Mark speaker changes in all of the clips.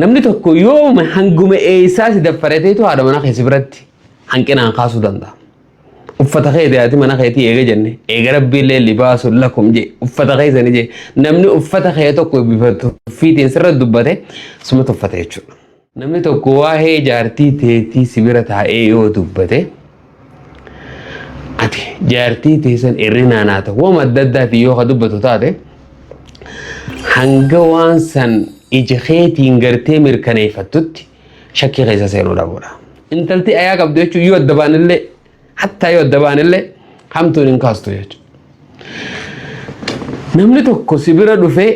Speaker 1: Namni tokko yooma hanguma eessaa si daffarateetu haadha manaa kee si biratti hanqinaan kaasuu danda'a. Uffata kee haati mana keetii eega jenne eega rabbiillee libaasu lakum jee uffata keessani jee namni uffata kee tokko bifa tuffiitiin sirra dubbate suma tuffate jechuudha. Namni tokko waa'ee jaartii teetii si bira taa'ee yoo dubbate ati jaartii teessan irrinaan haa ta'u waan adda addaatiin yoo ka dubbatu taate hanga waan san ija keetiin gartee mirkaneeffattutti shakkii keessa seenuu dhabuudha. Intalti ayaa qabdu jechuun yoo adda baanillee hattaa yoo adda baanillee hamtuun hin kaastu jechuudha. Namni tokko si bira dhufee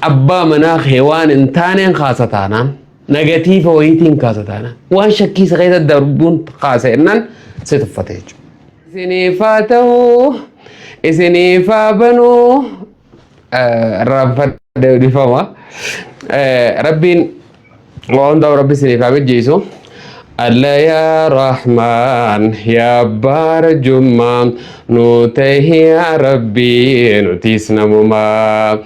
Speaker 1: abbaa manaa kee waan hin taaneen kaasa taanaan nagatiifa wayiitiin kaasa taanaan waan shakkii isa keessa darbuun kaasa jennaan si tuffate jechuudha. Isiniif haa ta'u isiniif haa banuu raanfadhe dhifama. Rabbiin Waa hundaaf rabbi isiniif haa mijjeessu. Alla yaa Rahmaan yaa abbaa arjummaa nu tahi yaa Rabbii nutis namumaa.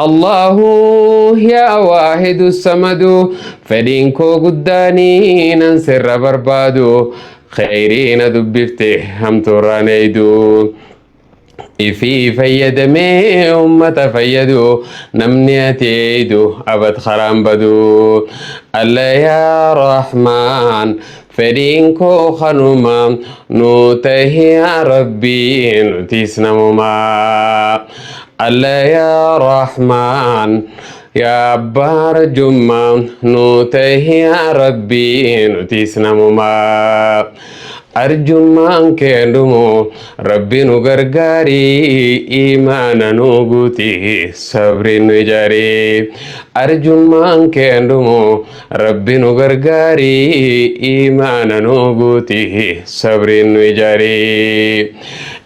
Speaker 1: Allahu yaa waahidu samadu fedhiin koo guddaanii nan sirra barbaadu kheyrii na dubbifte hamtuurraan eeydu. Ifii fayyadamee ummata fayyadu namni ati eeydu abad karaan badu. Alla yaa Rahmaan fedhiin koo kanuma nuu tahi yaa Rabbii nutis namuma. Alla yaa Rahmaan yaa abbaa arjummaa nuu tahi yaa Rabbii nutis namuma. Arjummaan kee dhumu Rabbi nu gargaari imaana nu guuti sabri nu ijaari. Arjummaan kee dhumu Rabbi nu gargaari imaana nu guuti sabri nu ijaari.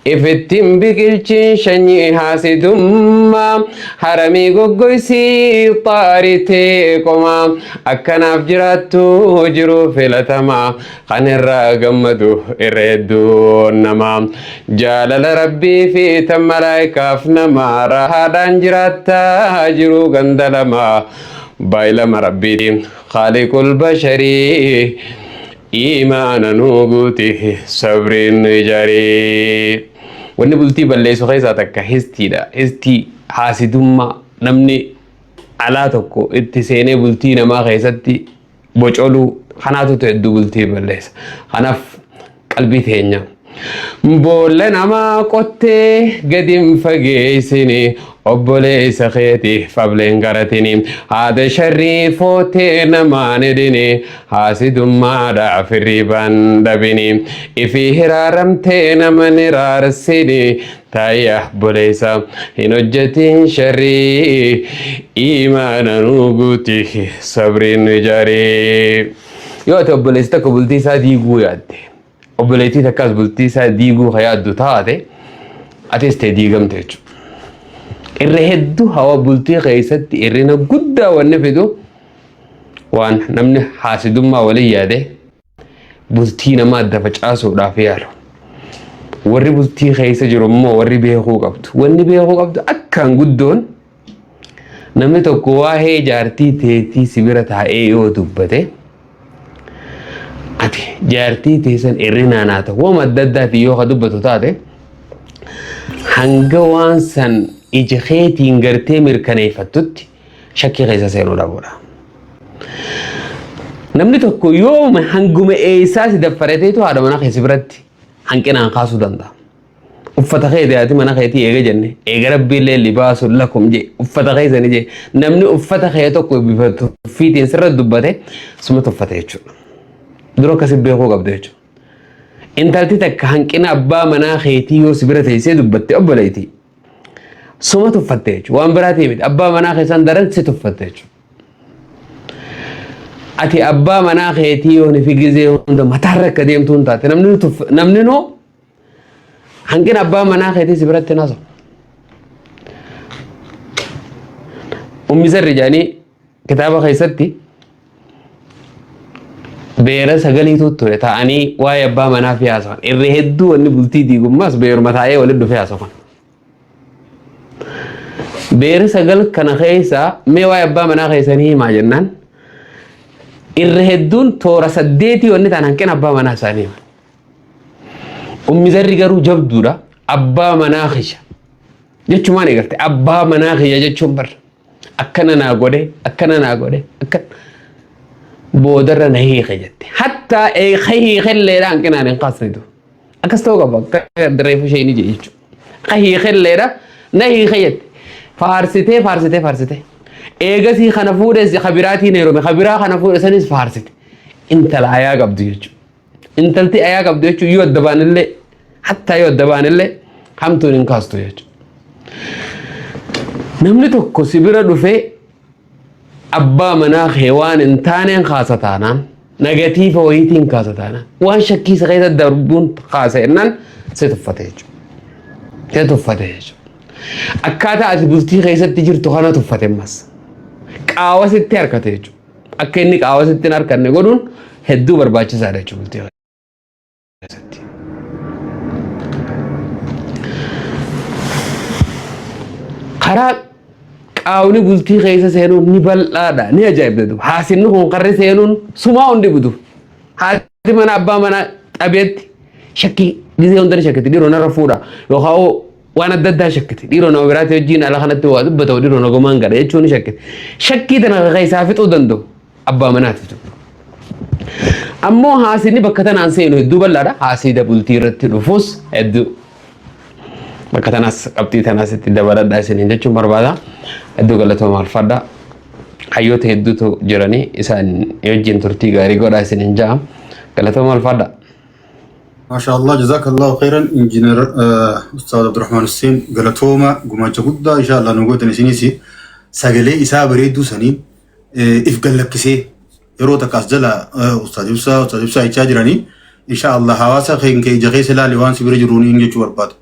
Speaker 1: Ifittiin biqilchiin shanyii haasidummaa haramii goggoysii xaaritee qomaa akkanaaf jiraattu jiruu filatamaa. Kan irraa gammadu irra hedduu nama. Jaalala Rabbii fi tan malaayikaaf nama rahaadhaan jiraatta jiruu ganda lama. Baay'ilama Rabbiiti Khaaliqul basharii iimaana nuu guuti sabriin nu ijaarii. Wanni bultii balleessu keessaa takka histiidha. Histii haasidummaa namni alaa tokko itti seenee bultii namaa keessatti bocoluu kanaatutu hedduu bultii balleessa. Kanaaf qalbii teenya. Boolla namaa qottee gadi hin fageessini obboleessa keeti fableen garatini haada sharrii footee namaan hidhini haasidummaadhaaf hirriibaan dhabini ifii hiraaramtee naman hiraarsini Taayya obboleessa hin hojjetin sharrii imaana nuu guuti sabriin nu ijaari. Yoo ati obboleessi tokko bultii isaa diiguu yaadde obboleettii takkaas bultii isaa diiguu ka yaaddu taate atis ta'e diigamte jechuudha. Irra hedduu hawa bultii keessatti irrina guddaa wanni fidu waan namni haasidummaa waliin yaade bultii namaa adda facaasuudhaaf yaalu. Warri bultii keessa jiru immoo warri beekuu qabdu. Wanni beekuu qabdu akkaan guddoon namni tokko waa'ee jaartii teetii si bira taa'ee yoo dubbate ati jaartii teessan irrinaan haa ta'u waan adda addaatiin yoo ka dubbatu taate hanga waan san ija keetiin gartee mirkaneeffattutti shakkii keessa seenuu dhabuudha. Namni tokko yooma hanguma eessaa si daffarateetu haadha manaa kee si biratti hanqinaan kaasuu danda'a. Uffata kee haati mana keetii eega jenne eega rabbiillee libaasu lakum jee uffata keessani jee namni uffata kee tokko bifa tuffiitiin sirra dubbate suma tuffate jechuudha. Dura akkasi beekuu qabdu jechuudha. Intalti takka hanqina abbaa manaa keetii yoo si bira teessee dubbatte obboleettii Suma tuffatte jechuudha. Waan biraatii miti. Abbaa manaa keessan daran si tuffatte jechuudha. Ati abbaa manaa keetii yoo ni fi gizee hunda mataarra akka deemtu hin taate namni nu tuff namni noo hanqina abbaa manaa keetii si biratti hin haasa'u. Ummi zarri jedhanii kitaaba keessatti beera sagaliitu ture ta'anii waa'ee abbaa manaa fi haasawan. Irra hedduu wanni bultii diigummaas beeruma taa'ee walitti dhufee haasawan. Beera 9 kana keessa mee waa'ee abbaa manaa keessanii himaa jennaan irra hedduun toora saddeetii wanni ta'an hanqina abbaa manaa isaanii himan. Ummi Zarri garuu jabduudha. Abbaa manaa kiyya jechumaan eegalte. Abbaa manaa kiyya jechuun bar akkana naa godhe, akkana naa godhe, akkana boodarra na hiike jette. Hattaa eeka hiikelleedha hanqinaan hin kaasnitu. Akkas ta'uu qaba akka reefu ishee ni jedhe jechuudha. Ka hiikelleedha na hiike jette. Faarsitee faarsitee faarsitee. Eegasii kana fuudhes ka biraatiin heerume, ka biraa kana fuudhe sanis faarsite. Intala ayaa qabdu jechuudha. Intalti ayaa qabdu jechuun yoo adda baanillee, hattaa yoo adda baanillee hamtuun hin kaastu jechuudha. Namni tokko si bira dhufee abbaa manaa kee waan hin taaneen kaasa taanaan, nagatiifa wayiitiin kaasa taanaan, waan shakkii isa keessa darbuun kaasa jennaan si tuffate jechuudha. Si tuffate jechuudha. Akkaataa ati bultii keessatti jirtu kana tuffate ammas. Qaawa sitti harkate jechuudha. Akka inni qaawa sitti hin harkanne godhuun hedduu barbaachisaadha jechuudha bultii keessatti. Karaa qaawni bultii keessa seenuun ni bal'aadha, ni ajaa'ibda. Haasinni kun karri seenuun sumaa hundi butu. Haati mana abbaa mana xabeetti shakkii gisee hunda ni shakkiti, dhiiroo narra fuudha yookaan waan adda addaa shakkiti, dhiiroo nama biraatti wajjin ala kanatti waa dubbata, dhiiroo nagumaan gadha jechuun ni shakkiti. Shakkii tana keessaa fixuu danda'u abbaa manaati jechuudha. Ammoo haasinni bakka tanaan seenu hedduu bal'aadha. Haasida bultii irratti dhufus hedduu. Bakka tanaas qabxii tanaas itti dabaladhaa isiniin jechuun barbaada. Hedduu galatooma, alfadha. Hayyoota hedduutu jiranii, isaan wajjin turtii gaarii godhaa isiniin ja'a. Galatooma, alfadha.
Speaker 2: Maasha Allah, jazakallahu khairan, Injiinar Ustaaz Abdurrahman Hussein, galatooma gumaacha guddaa insha Allah nu gootan. Isinis sagalee isaa bareedduu saniin if gallakkisee yeroo takka as jala Ustaaz Ibsaa, Ustaaz Ibsaa jechaa jiranii, insha Allah hawaasa keenya ija keessa ilaali waan si bira jiruun jechuu barbaada.